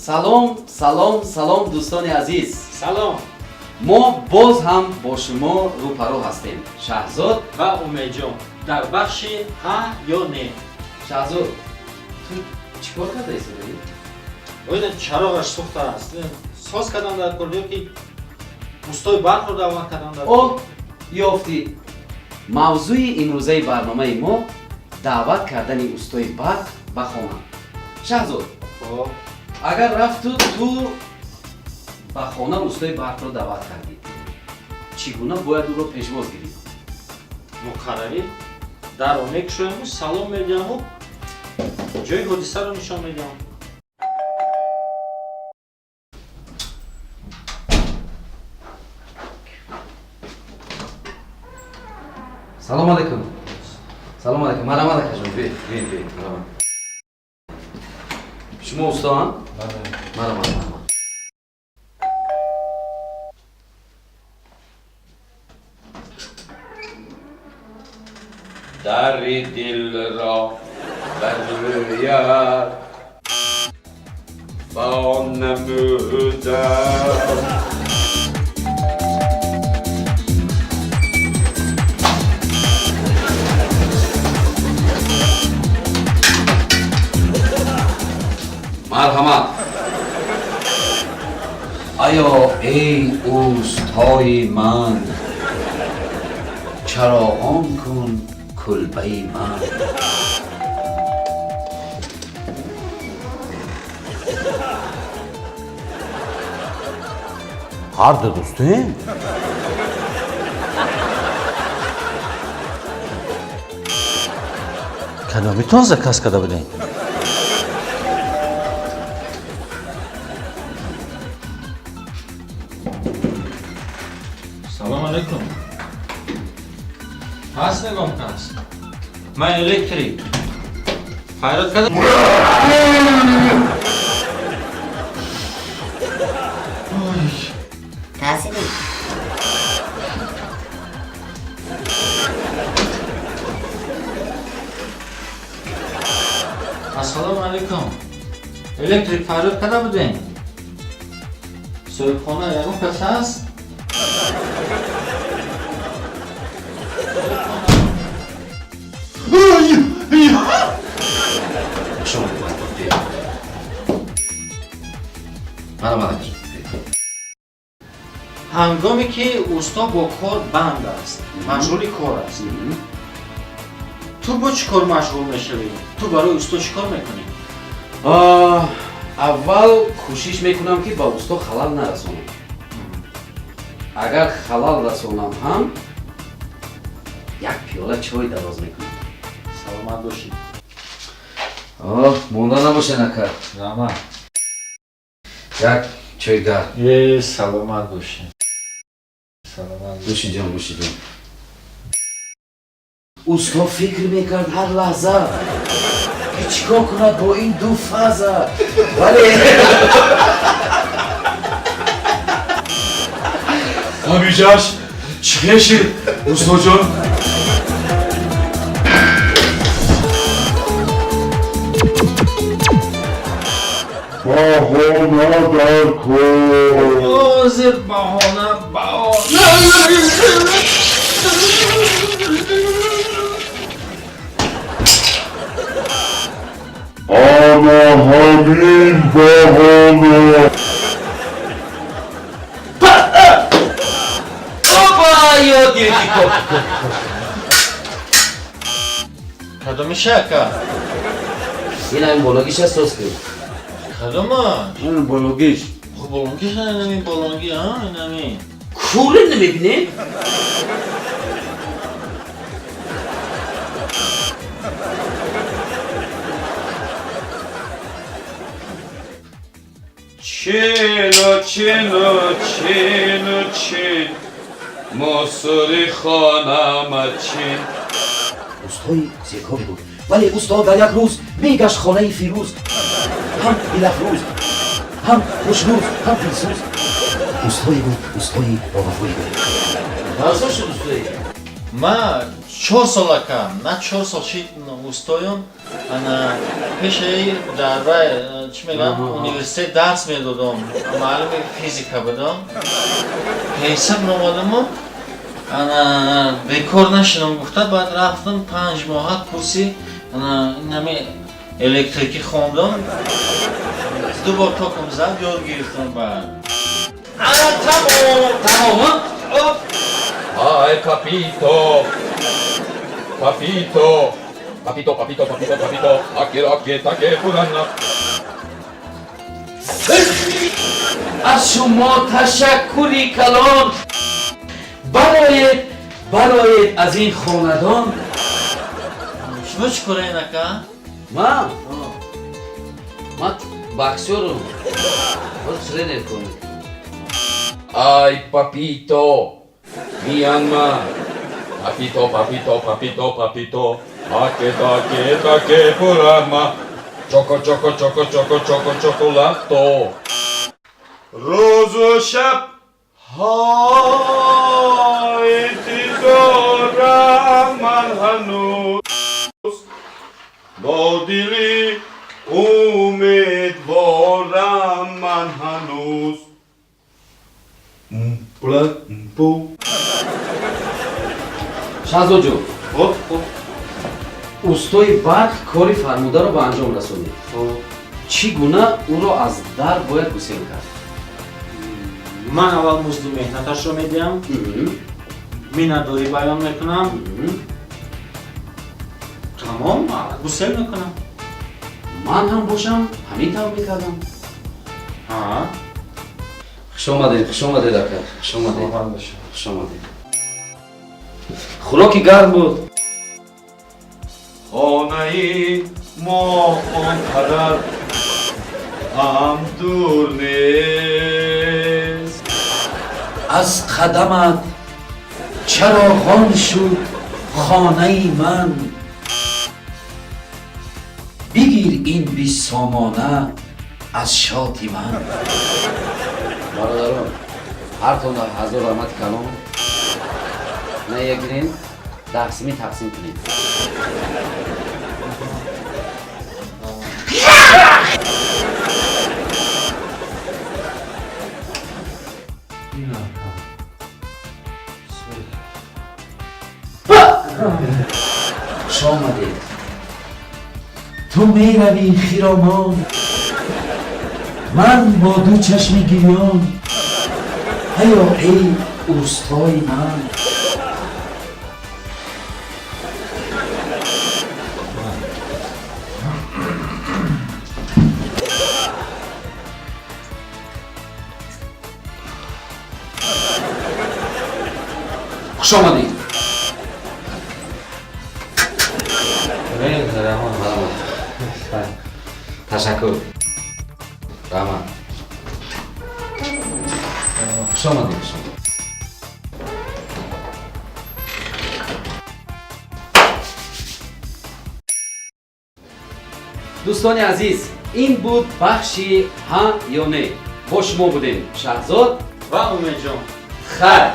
Салом, салом, салом, дӯстони азиз. Салом. Мо боз ҳам бо шумо рӯпарӯ ҳастем. Шаҳзод ва Умедҷон дар бахши ҳа ё не. Шаҳзод, ту чӣ кор карда истодаӣ? Оина чароғаш сӯхтааст. Соз кардам дар кор ё ки устои барқро даъват кардам дар О, ёфтӣ. Мавзӯи имрӯзаи барномаи мо даъват кардани устои барқ ба хона. Шаҳзод, хоб, агар рафту ту ба хона устои барқро даъват кардӣ, чӣ гуна бояд ӯро пешвоз гирӣ? Муқаррарӣ дарро мекушояму салом медиҳаму ҷои ҳодисаро нишон медиҳам. Салом алайкум. Салом алайкум. Марҳамат, акаҷон. Бе, бе, бе. Марҳамат. Шумо устоам? Марҳамат, марҳамат. Дари дилро бар рӯят вонамудам. Марҳамат. Аё эй устои ман, чароғон кун кулбаи ман. Ҳар ду дӯстем. Кадомитон заказ карда будем? Салом алайкум. Ҳаст ягон кас? Ман электрик. Файрод карда. Таъсири Ассалому алайкум. Электрик файрод карда будем? Соҳибхона ягон кас ҳаст? Хуш омадед. Бе. Марҳамат, акаҷон. Бе. Ҳангоме ки усто бо кор банд аст, машғули кор аст, ту бо чӣ кор машғул мешавӣ? Ту барои усто чӣ кор мекунӣ? Аввал кӯшиш мекунам, ки ба усто халал нарасонам. Агар халал расонам ҳам, як пиёла чой дароз мекунам. Саломат бошӣ. Оҳ, монда набошен, ака. Раҳмат. Як чой гарм. Э, саломат бошӣ, саломат. Гӯши ҷон, гӯши ҷон. Усто фикр мекард ҳар лаҳза, ки чӣ кор кунад бо ин ду фаза, вале Ҳамиҷаш чӣ хешид, устоҷон? Баҳона дар кор. Ҳозир баҳона, баҳона. Ана ҳамин баҳона. Опа, ёд гирифтӣ кор. Кадомиша, ака? Ин ҳамин бологиша соз кун. Кадома? Ин бологиш. Хуб, болонгиш, инами болонги, а, инами. Кӯре намебинем. Чину, чину, чину, чин, мосури хонама чин. Устои зекобе буд, вале усто дар як рӯз мегашт хонаи Фирӯз. Ҳам дилафрӯз, ҳам хушрӯз, ҳам дилсӯз устое буд, устои бовафое буд. Барсо шуд устои. Ма 4 сол, ака, на, 4 сол шид устоём. Ана пешаи дар вай. Чӣ мегӯям, университет дарс медодам, муаллими физика будам. Пенсия баромадаму ана бекор нашидам гуфта, баъд рафтам 5 моҳа курси ана инами электрикӣ хондам. Ду бор токам зад, ёд гирифтам. Баъд ана тамом. Тамом. Ай папито, папито, папито, папито, папито, папито, аке, аке, таке, пурана. Аз шумо ташаккури калон. Бароед, бароед аз ин хонадон. Шумо чӣ кораен, ака? Ман? Ман боксёрам. Боз тренер кунам. Ай папито, mi alma. Papito, papito, papito, papito, aке, таке, таке, пурама. Чоко, чоко, чоко, чоко, чоко, чоколато. Рӯзу шаб ҳо интизорам ман ҳанӯз, бо дили умедворам ман ҳанӯз. Пла, пу. Шаҳзодҷон. Хуб, хуб. Устои барқ кори фармударо ба анҷом расонид. Чӣ гуна ӯро аз дар бояд гусел кард? Ман аввал музди меҳнаташро медиҳам, миннатдорӣ баён мекунам, тамом, гусел мекунам. Ман ҳам бошам, ҳамин тавр мекардам. Хуш омадед, хуш омадед, ака, хуш омадед, хуш омадед. Хӯроки гарм буд. Хонаи мо он қадар ҳам дур нест. Аз қадамат чароғон шуд хонаи ман. Бигир ин бисомона аз шоти ман. Бародарон, ҳартон ҳазор раҳмати калом. На ягирен, тақсимӣ тақсим кунед. Хуш омадед. Ту меравӣ хиромон, ман бо ду чашми гирён. Ҳаё, эй устои ман. Хуш омадед. Раҳмат. Ташаккур, раҳмат. Хуш омадед, хуш омадед. Дӯстони азиз, ин буд бахши ҳа ё не. Бо шумо будем Шаҳзод ва Умедҷон. Хайр.